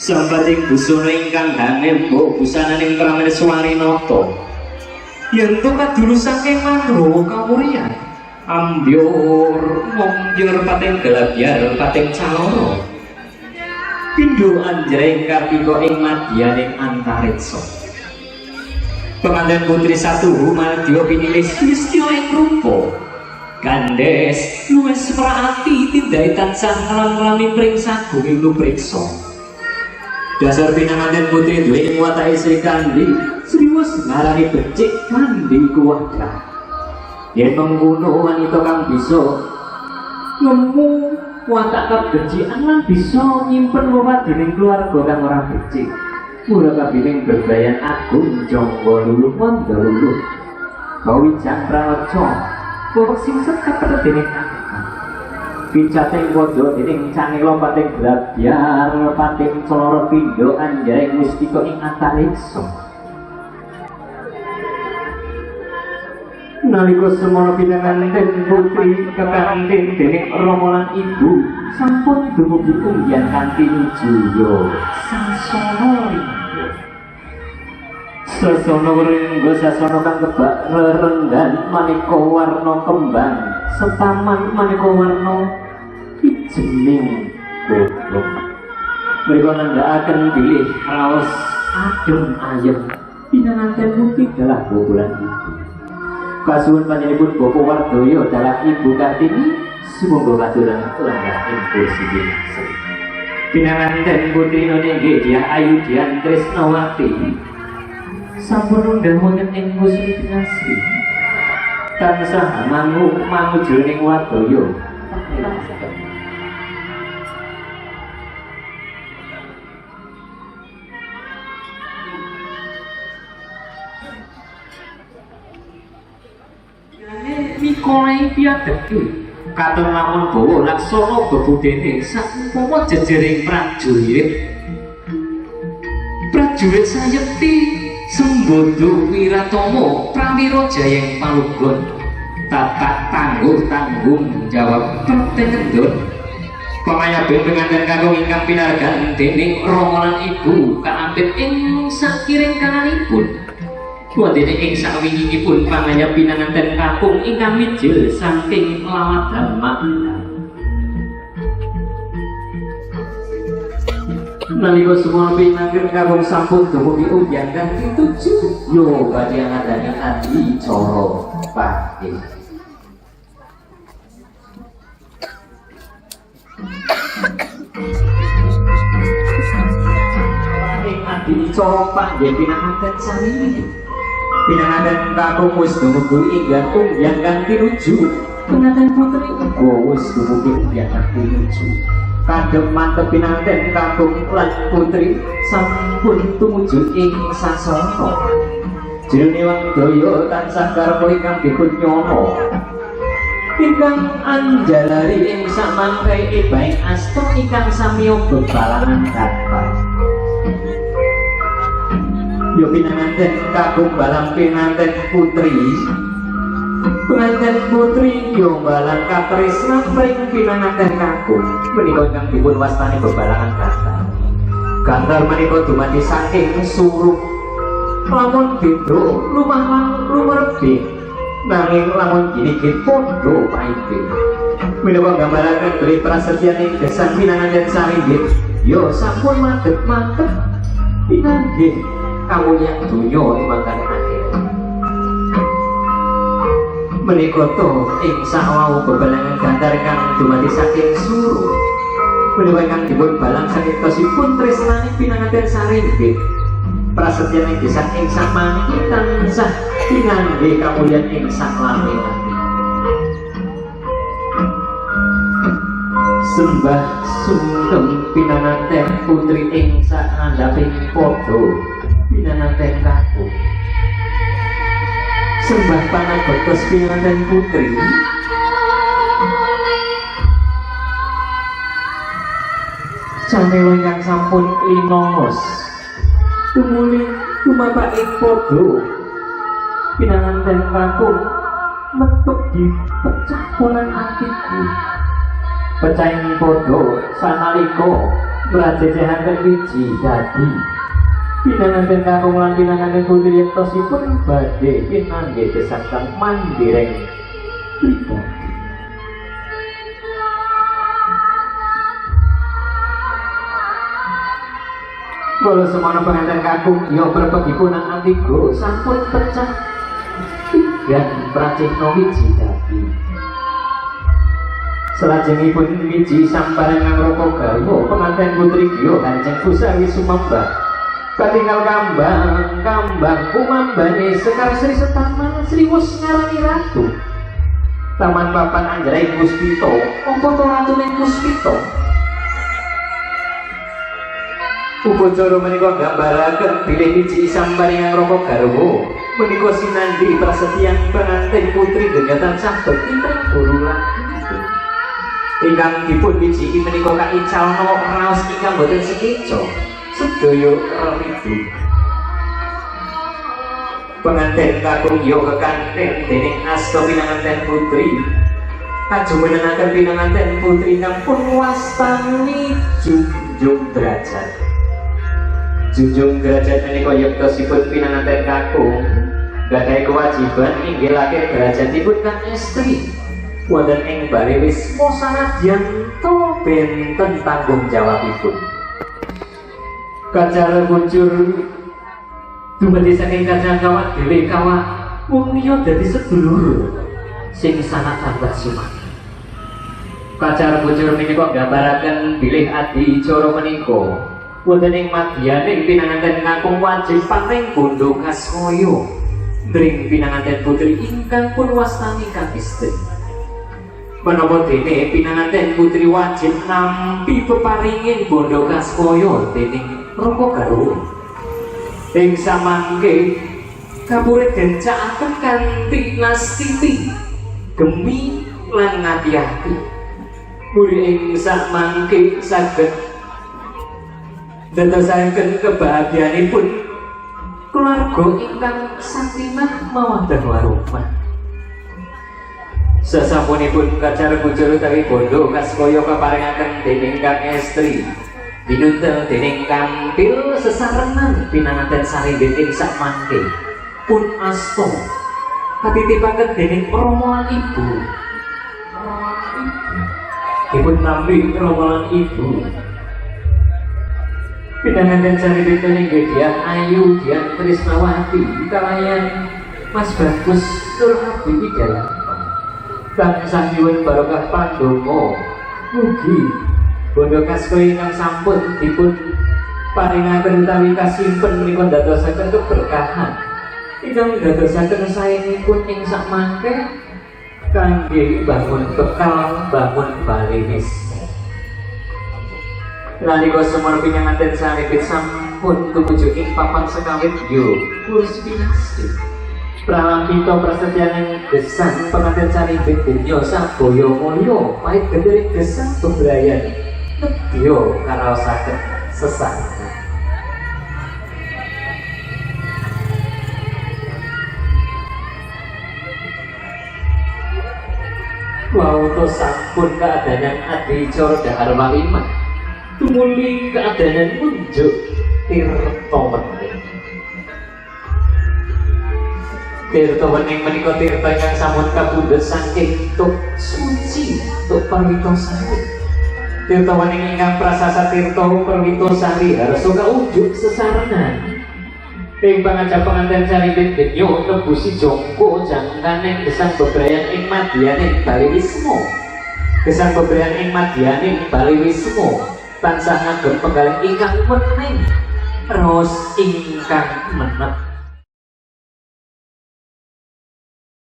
Sambating busana ingkang hanembo busananing Prameswari Nata. Yen to kadulu saking Mandrawa kawuryan ambyur ngombyor pating gelabyar pating calana. Pindho anjreng kartika ing madyaning antariksa. Pengantin putri satuhu madya pinilih sulistya ing rupa. Gandhes luwes praati tindake tansah nglam-nglami pring sagunging lupriksa. Dasar pinanganten putri duwe ing watake Sri Kandi, sriwus ngarani becik kandi iku wadah. Yen mengkono wanita kang bisa ngemu watak kebecikan lan bisa nyimpen wewadening keluarga kang ora becik. Mula kabining bebrayan agung jangga luluh wanda luluh. Kawijang pranaca wewek singset kapethet dening kakang. Picating padha dening cangela pating glabyar pating clara pindha anjaring mustika ing antariksa. Nalika semono pinanganten putri kekantin dening rama lan ibu sampun dumugi unggihan kanthi nuju ya sasana ringga. Sasana ringga sasana kang kebak rerenggan maneka warna kembang setaman maneka warna ijening godhong. Mriko nandhakaken bilih raos adem ayem pinanganten putri dalah bobolan ibu. Kasuwun panjenenganipun Bapak Wardoyo dalah Ibu Kartini sumangga katuran lenggah ing kursi pinasri. Pinanganten putri none nggih Dyah Ayu Dian Tresnawati sampun unggah wonten ing kursi pinasri. Tansah mangu mangu jroning wadaya. Mikolai piadeki katon lamun bawa laksana bebudene saumpama jejering prajurit. Prajurit sayekti Sembodo Wiratama Prawira Jayeng Palugon tatak tangguh tanggung jawab pertengendon. Pamayaben penganten kakung ingkang pinargan dening rama lan ibu kaampit ing sakiring kananipun. Wondene ing sawingipun pangaya pinanganten kakung ingkang mijil saking lawadan makna. Nalika semono pinanganten kakung sampun dumugi unggihan kanthi tuju yo badhe ngandani adicara panggih. Ing adicara panggih pinanganten sami. Pinanganten kakung wis dumugi inggan unggihan kanthi nuju. Penganten putri uga wis dumugi unggihan kanthi nuju. Kadhem mantep pinanganten kakung lan putri sampun tumuju ing sasana. Jroning wangdaya tansah karma ingkang dipun nyana. Ingkang anjalari ing samangke ebaing asta ingkang samiya bebalangan gantar. Yo pinanganten kakung balang pinanten putri. Penganten putri yo balang katresnan pring pinanganten kakung. Menika ingkang dipun wastani bebalangan gantar. Gantar menika dumadi saking suruh. Lamun beda lumah lan lumerebing. Nanging lamun ginigit padha paite. Menika nggambaraken bilih prasetyaning gesang pinanganten saringgit yo sampun madhep-madhep pinanggih kawulyan donya ing akhirat. Menika to ing sawau bebalangan gantar kang dumadi saking suruh. Menika ingkang dipun balang sanektosipun tresnane pinanganten saringgit. Prasetyaning gesang ing sakmangke tansah pinanggih kawulyan ing saklame-lame. Sembah sungkem pinanganten putri ing sakandhaping padha pinanganten kakung. Sembah panabetos pinanganten putri. Canela ingkang sampun linongos tumuli tumapak ing padha pinanganten kakung metuk dipecah polan atiku. Pecahing padha sanalika Prajejehaken wiji dadi pinanganten kakung lan pinanganten putri yektosipun badhe pinanggih gesang kang mandireng pribadi. Kala semana penganten kakung ya prepegipun Antigo sampun pecah tigan pracikna wiji dadi. Salajengipun wiji samparengan raka garwa penganten putri Gya Kanjeng Kusawi sumambah. Katingal kambang kambang kumambane Sekar Sri Setaman Sri wus ngarani ratu. Taman papan anjraing Puspita, apa to ratune Puspita? Upacara menika nggambaraken bilih wiji samparingan raka garwa menika sinandhi prasetyan pengantin putri donya tansah bekti pring guru laku. Ingkang dipun wijiki menika kaicalna raos ingkang boten sekeca sedaya reridu. Pengantin kakung ya kekanten dening asta pinanganten putri. Kajumenengaken pinanganten putri ingkang pun wastani junjung derajat. Junjung derajat menika yektosipun pinanganten kakung gadhahi kewajiban inggilake derajatipun kang estri wonten ing bale wisma sanadyan to benten tanggung jawabipun. Kacara bujur dumadi saking kacang kawak dhewe kawak wong liya dadi sedulur sing sanak tambah sumange. Kacara bujur menika nggambaraken bilih adicara menika wonten ing madyane pinanganten kakung wajib paring bondo kasmaya ndring pinanganten putri ingkang pun wastani kang istri. Menapa dene pinanganten putri wajib nampi peparingin bondo kasmaya dening raka garwa. Ing samangke kapure den cakaken kanthi nastiti gemi lan ngati-ati. Muri ing samangke saged dadosaken kebahagiaanipun keluarga ingkang sakinah mawaddah warahmah. Sasampunipun kacar bujur utawi bondo kaskaya kaparingaken dening kang estri binuntel dening kampil sesarengan pinanganten sarindit ing sakmangke pun asta katitipaken dening rama lan ibu. Dipun nampi rama lan ibu. Pinanganten sarindit inggih Dian Ayu Dian Trisnawati kalayan Mas Bagus Nur Abdi Wijayanto. Tansah nyuwun barokah pandonga mugi bondo kaskoy ingkang sampun dipun paringaken utawi kasimpen menika ndadosaken keberkahan ingkang ndadosaken saenipun ing sakmangke kangge bangun bekal bangun bale wisma. Nalika semono pinanganten saripit sampun tumuju ing papan sekawit yo kurus pinasti. Pralampita prasetyaning gesang pengantin saripit donya sabaya mulya pait gendering gesang bebrayan nedya karaosaken sesarengan. Wauta sampun keadanan adicara dahar walimah tumuli keadanan munjuk tirta wening. Tirta wening menika tirta ingkang sampun kapundhut saking tuk suci tuk Perwitosari. Tirta wening ingkang prasasa tirta Perwitosari harsa kaunjuk sesarengan. Ing pangajap penganten saripit denyo nebusi jongko jangkaning gesang bebrayan ing madyaning bale wisma. Gesang bebrayan ing madyaning bale wisma tansah ngagem penggalih ingkang wening raos ingkang menep.